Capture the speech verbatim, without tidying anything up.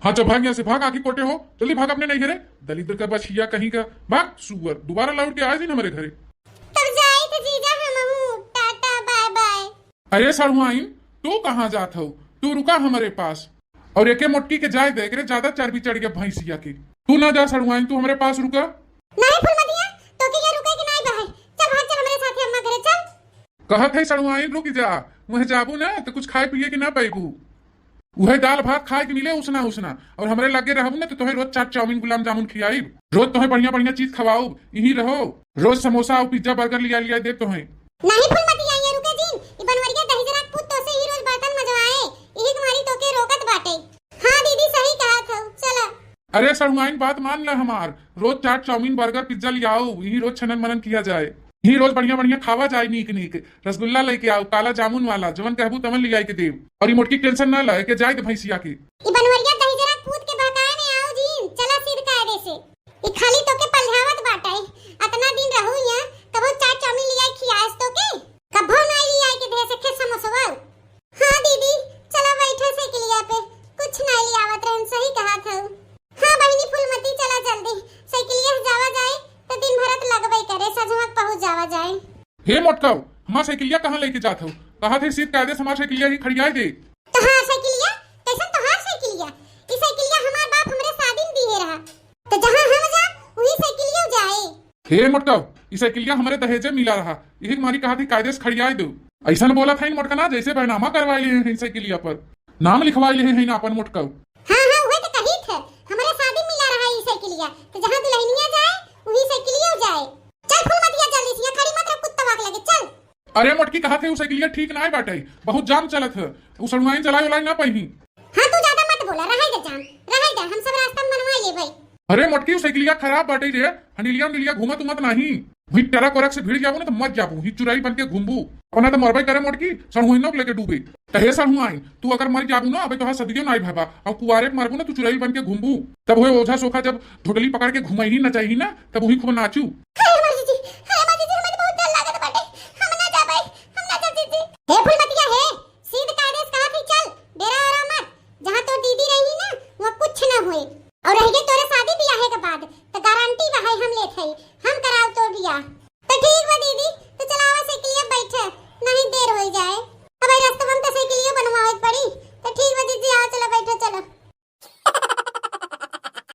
अच्छा भाग यहाँ से, भाग, आँखी कोटे हो, जल्दी भाग अपने नैहरे। दलिद्र का बछिया कहीं का, भाग सुअर, दोबारा लौट के आए दिन हमरे घरे। तब जाइत जीजा हमहू, टाटा बाय बाय। अरे सड़ुआइन, तू कहाँ जात हऊ? तू रुका हमरे पास। और एके मोटकी के जाए दे, एकरे ज्यादा चर्बी चढ़ गया भैंसिया के। तू ना जा सड़ुआइन, तू हमरे पास रुका। नहीं फुलमतिया, तोके यहाँ रुके के नहीं बा है। चल भाग चल हमरे साथे अम्मा घरे चल। कहत है सड़ुआइन रुक जा, वह जाबू ना तो कुछ खाए पिए के ना पैबू। उहे दाल भात खाए के मिले उसना उसना, और हमरे लगे रहबू ना तो तोहे रोज चाट चाउमीन गुलाब जामुन खियाइब, रोज तोहे बढ़िया बढ़िया चीज खवाउब, यहीं रहो। रोज समोसा और पिज्जा बर्गर लिया लिया देब तोहे। नहीं फुलमतिया, ये रुके जिन, ई बनवरिया दहिजरा पूत तोसे ही रोज बर्तन मजवाए, यही तुम्हारी तोके रोकत बाटे। हाँ दीदी सही कहा था, चला। अरे सड़ुआइन बात मान ले हमार, रोज चाट चाउमीन बर्गर पिज्जा लियाओ, यहीं रोज छनन मनन किया जाए, यहीं रोज बढ़िया बढ़िया खावा जाए नीक नीक। रसगुल्ला लेके आओ, काला जामुन वाला, जवन कहबू तवन लियाई के देब। और ई मोटकी टेंशन ना ले, के जाए दे भैंसिया के। ई बनवरिया दहिजरा पूत के बहकाए में आओ जिन, चला सीध कायदे से। ई खाली तोके पलझावत बाटे, अतना दिन रहू यहाँ, कबो चाट चाउमीन लियाई खियास तोके? कबो नाई लियाई के दे सके समोसवा। हाँ दीदी, चला बैठा साइकिलिया पे, कुछ नाई लियावत रहन, सही कहा था। हाँ बहिनी फूलमती, चला जल्दी, साइकिलिया से जावा जाए तो दिन भरत लगबे करे, सजमक पहुँच जावा जाए। हे मोटकाऊ, हमार साइकिलिया कहाँ लेके जात हो? कहा थे सीध कायदे से हमार साइकिलिया ही खड़ियाए दे। तो हाँ साइकिलिया, कैसन तोहार साइकिलिया? ई साइकिलिया हमार बाप हमरे शादी में दिए रहा, तो जहाँ हम जा वही साइकिलियो जाए। हे मोटकाऊ, ई साइकिलिया हमरे दहेजे मिला रहा, यही मारी कहा थी कायदे से खड़ियाए दो। ऐसन बोला था इन मोटका ना, जैसे बैनामा करवाए लिए हैं साइकिलिया पर, नाम लिखवाए लिए हैं ना अपन मोटकाऊ। हाँ हाँ, वही तो कही थे, हमरे शादी मिला रहा ई साइकिलिया, तो जहाँ दुल्हनिया जाए वही साइकिलियो जाए। चल फूलमतिया जल्दी से, यहाँ खड़ी मत रह, कुत्ता वाक लगे, चल। अरे मोटकी, कहा थे उ साइकिलिया ठीक ना बाटे, बहुत जाम चलत है, उ सड़ुआइन चलाए उलाए ना पाई। हाँ तू ज्यादा मत बोला, रहे दे जान, रहे दे, हम सब रास्ता में मनवा लेबै। अरे मोटकी, उ साइकिलिया खराब बाटे रे, हंडिलिया उंडिलिया घूमत उमत नाही। वही ट्रक वरक से भिड़ जाबू ना तो मर जाबू, ही चुराई बन के घूमबू। अपना तो मरबे करे मोटकी, सड़ुआइनो के लेके डूबे। तो हे सड़ुआइन, तू अगर मर जाबू ना, अबे तोहार सदियो नाई भाबा, और कुआरे पे मरबू ना, तू चुराई बन के घूमबू। तब हुए ओझा सोखा जब ढोडली पकड़ के घुमाई ही नचाई ही ना, तब वही खूब नाचू। हाय हमार जीजी, हाय हमार जीजी, हमें तो बहुत डर लागत बाटे, हम ना जाबे, हम ना जाब जीजी। हे फुलमतिया, हे